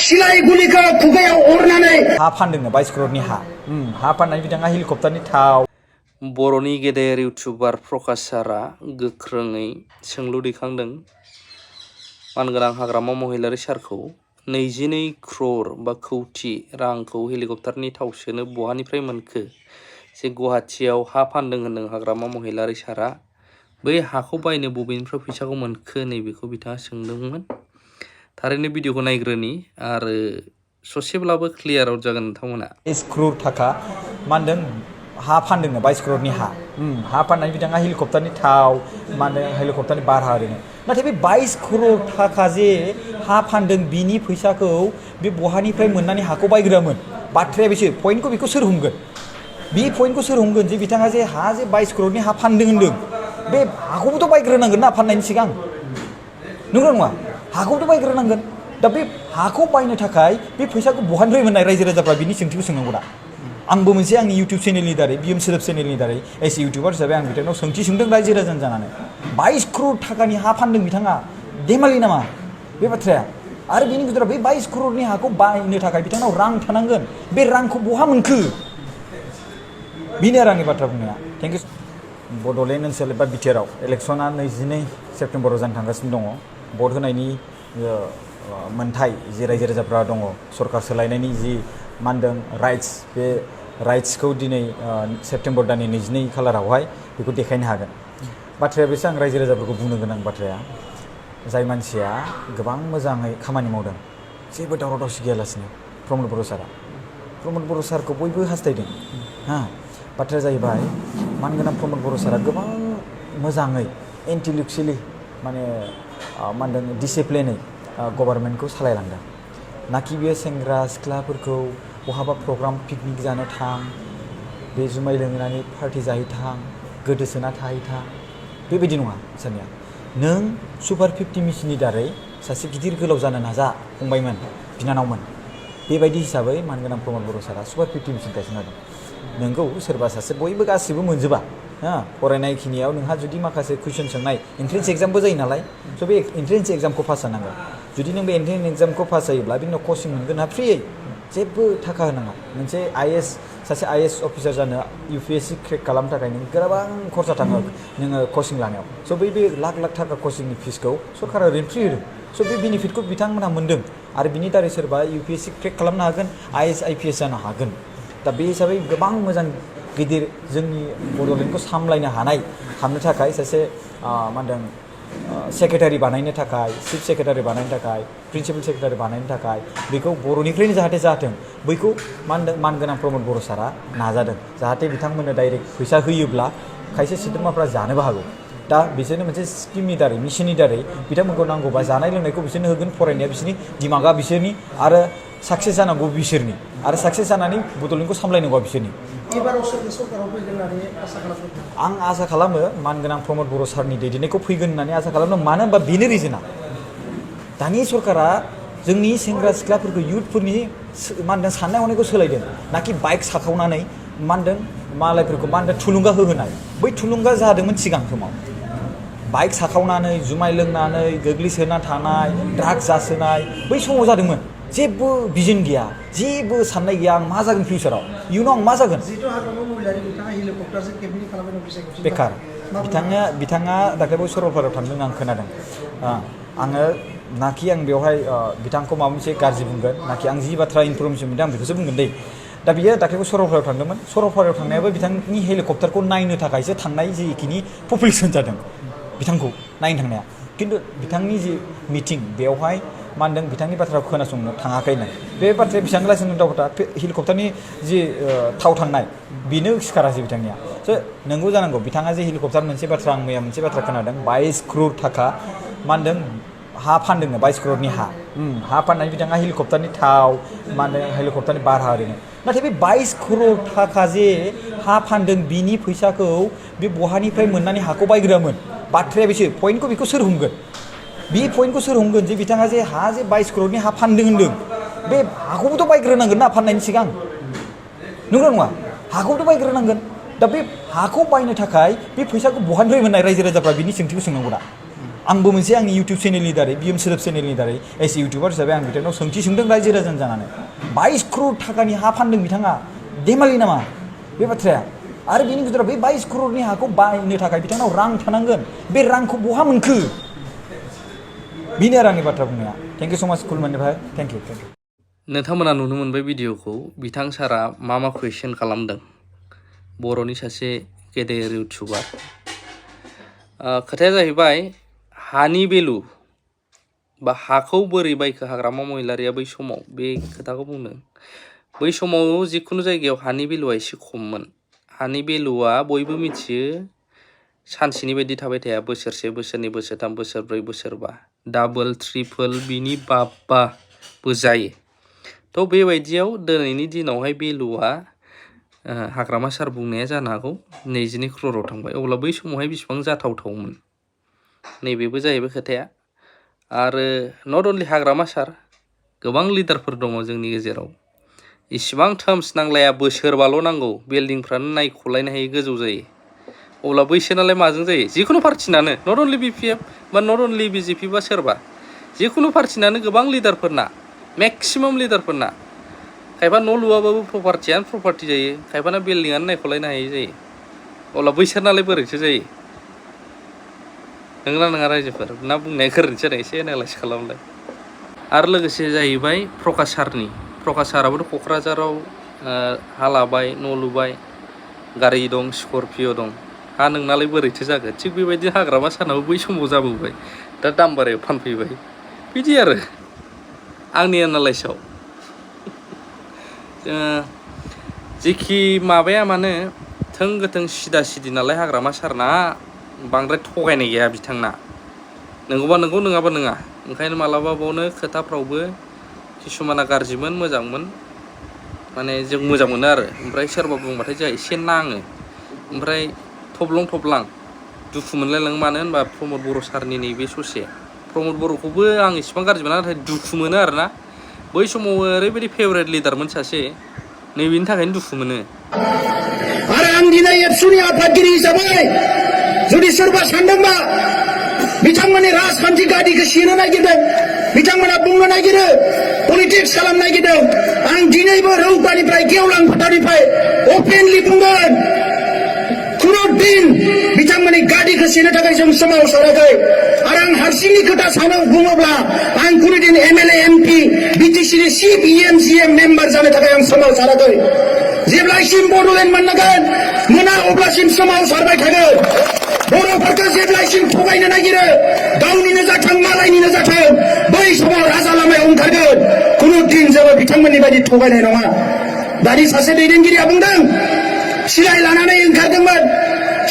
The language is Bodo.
सिलाय गुलिखौ खुगायाव अरनानै हा फानदोंनो 22 करोड़नि हा फाननानै बिथाङा हेलिकप्टारनि थाव बर'नि गेदेर इउटिउबार प्रकाश सारा गोख्रोङै सोंलु दैखांदों मानगोनां हाग्रामा महिलारि सारखौ 22 क्रर बा कौटि रांखौ हेलिकप्टारनि थाव सोनो बहानिफ्राय मोनखो जे गुवाहाटियाव हा फानदों होनदों हाग्रामा महिलारि सारा बै हाखौ बायनो बबेनिफ्राय फैसाखौ मोनखो नैबेखौ बिथाङा सोंदोंमोन थारैनो भिडिअखौ नायग्रोनि आरो ससेब्लाबो क्लियार आउट जागोन नोंथांमोना 22 करोड़ थाखा मा होनदों हा फानदोंनो 22 करोड़नि हा फाननानै बिथाङा हेलिकप्टारनि थाव मा होनदों हेलिकप्टारनि भारा ओरैनो नाथाय बे 22 करोड़ थाखा जे हा फानदों बिनि फैसाखौ बे बहानिफ्राय मोननानै हाखौ बायग्रामोन बाथ्राया बेसो पइन्टखौ बेखौ सोर हमगोन बे पइन्टखौ सोर हमगोन जे बिथाङा जे हा जे 22 करोड़नि हा फानदों होनदों बे हाखौबोथ' बायग्रोनांगोन ना फाननायनि सिगां नंगौ नङा हाखौबोथ' बायग्रोनांगोन दा बे हाखौ बायनो थाखाय बे फैसाखौ बहानिफ्राय मोननाय रायजो राजाफ्रा बिनि सोंथिखौ सोंनांगौ दा आंबो मोनसे आंनि इउटिउब चेनेलनि दारै बिएम सोदोब चेनेलनि दारै एस इउटिउबार हिसाबै आं बिथांनाव सोंथि सोंदों रायजो राजानि जानानै 22 करोड़ थाखानि हा फानदों बिथाङा धेमालि नामा बे बाथ्राया आरो बिनि गेजेराव बे 22 करोड़नि हाखौ बायनो थाखाय बिथांनाव रां थानांगोन बे रांखौ बहा मोनखो बेनो आरो आंनि बाथ्रा बुंनाया थेंक इउ बड'लेण्ड ओनसोल एबा बिटिआरआव इलेक्सना 22 सेप्तेम्बराव जानो थांगासिनो दङ भट होनायनि मोनथाय जि रायजो राजाफ्रा दङ सरकार सोलायनायनि जि मा होनदों राइट्स बे राइट्सखौ दिनै सेप्तेम्बर दाननि 22 खालारावहाय बेखौ देखायनो हागोन बाथ्राया बेसो आं रायजो राजाफोरखौ बुंनो गोनां बाथ्राया जाय मानसिया गोबां मोजाङै खामानि मावदों जेबो दावराव दावसि गैयालासिनो प्रमद बर' सारखौ बयबो हास्थायदों बाथ्राया जाहैबाय मानगोनां प्रमद बर' सारा गोबां मोजाङै इन्टेलेक्सुवेलि माने मा होनदों डिसिप्लिनै गभर्नमेन्टखौ सालायलांदों नाखि बियो सेंग्रा सिख्लाफोरखौ बहाबा प्रग्राम पिकनिक जानो थां बे जुमाय लोंनानै पार्टि जाहैथां गोदोसोना थाहैथां बेबायदि नङा सारनिया नों सुपार 50 मिशननि दारै सासे गिदिर गोलाव जानो नाजा फंबायमोन बिनानावमोन बेबायदि हिसाबै मानगोनां प्रमद बर' सारा सुपार 50 मिशन गायसनना दं नोंगौ सोरबा सासे बयबो गासिबो मोनजोबा फरायनाय खिनियाव नोंहा जुदि माखासे कुइसन सोंनाय एन्ट्रेन्स एग्जामबो जायो नालाय स' बे एन्ट्रेन्स एग्जामखौ पास जानांगोन जुदि नों बे एन्ट्रेन्स एग्जामखौ पास जायोब्ला बिनि उनाव कचिं मोनगोन ना फ्रियै जेबो थाखा होनाङा मोनसे सासे आइएएस अफिसार जानो UPSC क्रेक खालामनो थाखाय नों गोबां खरसा थाङो नोङो कचिं लानायाव स' बे लाख थाखा कचिंनि फिसखौ सरकारा ओरैनो फ्रि होदों स' बे बेनिफिटखौ बिथांमोनहा मोन्दों आरो बिनि दारै सोरबा UPSC क्रेक खालामनो हागोन IAS IPS जानो हागोन दा बे हिसाबै गोबां मोजां गिदिर जोंनि बड'लेण्डखौ सामलायनो हानाय खालामनो थाखाय सासे मा होनदों सेक्रेटारि बानायनो थाखाय चिफ सेक्रेटारि बानायनो थाखाय प्रिन्सिपाल सेक्रेटारि बानायनो थाखाय बेखौ बर'निफ्रायनो जाहाथे बैखौ मा होनदों मानगोनां प्रमद बर' सारा नाजादों जाहाथे बिथांमोननो डाइरेक्ट फैसा होयोब्ला खायसे सोद्रोमाफ्रा जानोबो हागौ दा बिसोरनो मोनसे स्किमनि दारै मिशननि दारै बिथांमोनखौ नांगौबा जानाय लोंनायखौ बिसोरनो होगोन फरायनाया बिसोरनि दिमागा बिसोरनि आरो साक्सेस जानांगौ बिसोरनि आरो साक्सेस जानानै बड'लेण्डखौ सामलायनांगौ बिसोरनि आं आसा खालामो मानगोनां प्रमद बर' सारनि दैदेननायखौ फैगोन होननानै आसा खालामदों मानो होनबा बेनो रिजोना दानि सरकारा जोंनि सेंग्रा सिख्लाफोरखौ इयुथफोरनि मा होनदों साननाय हनायखौ सोलायदों नाखि बाइक साखावनानै मा होनदों मालायफोरखौ मा होनदों थुलुंगा होहोनाय बै थुलुंगा जादोंमोन सिगां समाव बाइक साखावनानै जुमाय लोंनानै गोग्लैसोना थानाय ड्राग्स जासोनाय बै समाव जादोंमोन जेबो भिजन गैया जेबो साननाय गैया आं मा जागोन फिउचाराव इयुनाव आं मा जागोन बेखार बिथाङा दाख्लैबो सरलपारायाव थांदों आं खोनादों आङो नाखि आं बेवहाय बिथांखौ माबा मोनसे गाज्रि बुंगोन नाखि आं जि बाथ्रा इनफरमेसन मोनदों आं बेखौसो बुंगोन दै दा बियो दाख्लैबो सरलपारायाव थांदोंमोन सरलपारायाव थांनायाबो बिथांनि हेलिकप्टारखौ नायनो थाखायसो थांनाय जिखिनि पपुलेसन जादों बिथांखौ नायनो थांनाया खिन्थु बिथांनि जि मिटिं बेवहाय मा होनदों बिथांनि बाथ्राखौ खोनासंनो थाङाखैनो बे बाथ्राया बेसेबां लासिनो दावखा हेलिकप्टारनि जि थाव थांनाय बेनो सिखारासै बिथांनिया स' नंगौ जानांगौ बिथाङा जे हेलिकप्टार मोनसे बाथ्रा आं मैया मोनसे बाथ्रा खोनादों 22 करोड़ थाखा मा होनदों हा फानदोंनो 22 करोड़नि हा फाननानै बिथाङा हेलिकप्टारनि थाव मा होनदों हेलिकप्टारनि भारा ओरैनो नाथाय बे 22 करोड़ थाखा जे हा फानदों बिनि फैसाखौ बे बहानिफ्राय मोननानै हाखौ बायग्रामोन बाथ्राया बेसो पइन्टखौ बेखौ सोर हमगोन बे पइन्टखौ सोर हमगोन जे बिथाङा जे हा जे 22 करोड़नि हा फानदों होनदों बे हाखौबोथ' बायग्रोनांगोन ना फाननायनि सिगां नंगौ नङा हाखौबोथ' बायग्रोनांगोन दा बे हाखौ बायनो थाखाय बे फैसाखौ बहानिफ्राय मोननाय रायजो राजाफ्रा बिनि सोंथिखौ सोंनांगौ दा आंबो मोनसे आंनि इउटुब चेनेलनि दारै बिएम सोदोब चेनेलनि दारै एस इउटुबार हिसाबै आं बिथांनाव सोंथि सोंदों रायजो राजानो जानानै 22 क्रर थाखानि हा फानदों बिथाङा धेमालि नामा बे बाथ्राया आरो बिनि गेजेराव बे 22 क्ररनि हाखौ बायनो थाखाय बिथांनाव रां थानांगोन बे रांखौ बहा मोनखो बेनो आरो आंनि बाथ्रा बुंनाया थेंक इउ सो माच खुलुमनायनिफ्राय थेंक इउ नोंथांमोना नुनो मोनबाय भिडिअखौ बिथां सारा मा कुइसन खालामदों बर'नि सासे गेदेर इउटुबार खोथाया जाहैबाय हानि भेलु बा हाखौ बोरै बायखो हाग्रामा महिलारिया बै समाव बे खोथाखौ बुंदों बै समाव जिखुनु जायगायाव हानि भेलुआ एसे खममोन हानि भेलुआ बयबो मिथियो सानसेनि बायदि थाबाय थाया बोसोरसे बोसोरनै बोसोरथाम बोसोरब्रै बोसोरबा डाबल ट्रिपल बिनि बाबबाबो जायो थ' बेबायदियाव दिनैनि दिनावहाय भेलुआ हाग्रामा सार बुंनाया जानो हागौ 22 क्ररआव थांबाय अब्ला बै समावहाय बेसेबां जाथावथावमोन नैबेबो जाहैबाय खोथाया आरो नट अनलि हाग्रामा सार गोबां लिडारफोर दङ जोंनि गेजेराव इसिबां टार्म्स नांलाया बोसोरबाल' नांगौ बिल्डिंफ्रानो नायख'लायनो हायै गोजौ जायो अब्ला बैसोरनालाय माजों जायो जिखुनु पार्टिनानो नट अनलि बिपिएफ बा नट अनलि बिजेपि बा सोरबा जिखुनु पार्टिनानो गोबां लिडारफोरना मेक्सिमाम लिडारफोरना खायफा न' लुवाबाबो प्रपार्टियानो प्रपार्टि जायो खायफाना बिल्डिंआनो नायख'लायनो हायै जायो अब्ला बैसोरनालाय बोरैथो जायो नंगौना नङा रायजोफोर ना बुंनाया गोरोन्थि जादों एसे एनालाइस खालामलाय आरो लोगोसे जाहैबाय प्रकाश साराबोथ' क'क्राझाराव हा लाबाय न' लुबाय गारि दं स्करपिय' दं हा नोंनालाय बोरैथो जागोन थिग बेबायदि हाग्रामा सारनाबो बै समाव जाबोबाय दा दाम बारायाव फानफैबाय बिदि आरो आंनि एनालाइसआव जेखि माबाया मानो थों गोथों सिदा सिदि नालाय हाग्रामा सारना बांद्राय थगायनाय गैया बिथांना नंगौबा नंगौ नङाबा नङा ओंखायनो मालाबा बावनो खोथाफ्रावबो किसुमाना गाज्रिमोन मोजांमोन माने जों मोजां मोनो आरो ओमफ्राय सोरबा बुंबाथाय जोंहा एसे नाङो ओमफ्राय थब्लां दुखु मोनलायलाङो मानो होनबा प्रमद बर' सारनि नैबे ससे प्रमद बर'खौबो आं इसिबां गाज्रि मोना नाथाय दुखु मोनो आरोना बै समाव ओरैबायदि फेभरेट लिडारमोन सासे नैबेनि थाखायनो दुखु मोनो आरो आं दिनै एबसुनि आफादगिरि हिसाबै जुदि सोरबा सानदोंबा बिथांमोननि राजखान्थि गादिखौ सेनो नागिरदों बिथांमोना बुंनो नागिरो पलिटिक्स खालामनो नागिरदों आं दिनैबो रौतानिफ्राय गेवलां फोथारनिफ्राय अपेनलि बुंगोन खुनु दिन बिथांमोननि गादिखौ सेनो थाखाय जों सोमावसाराखै आरो आं हारसिंनि खोथा सानो बुङोब्ला आं खुनु दिन एमएलए एमपि बिटिसिनि चिफ इएमसिएम मेम्बार जानो थाखाय आं सोमावसाराखै जेब्लासिम बड'लेण्ड मोना अब्लासिम सोमावसारबाय थागोन बर'फोरखौ जेब्लासिम थगायनो नागिरो गावनिनो जाथों मालायनिनो जाथों बै समाव राजा लामायाव ओंखारगोन खुनु दिन जोङो बिथांमोननि बायदि थगायनाय नङा दानि सासे दैदेनगिरिया बुंदों सिलाय लानानै ओंखारदोंमोन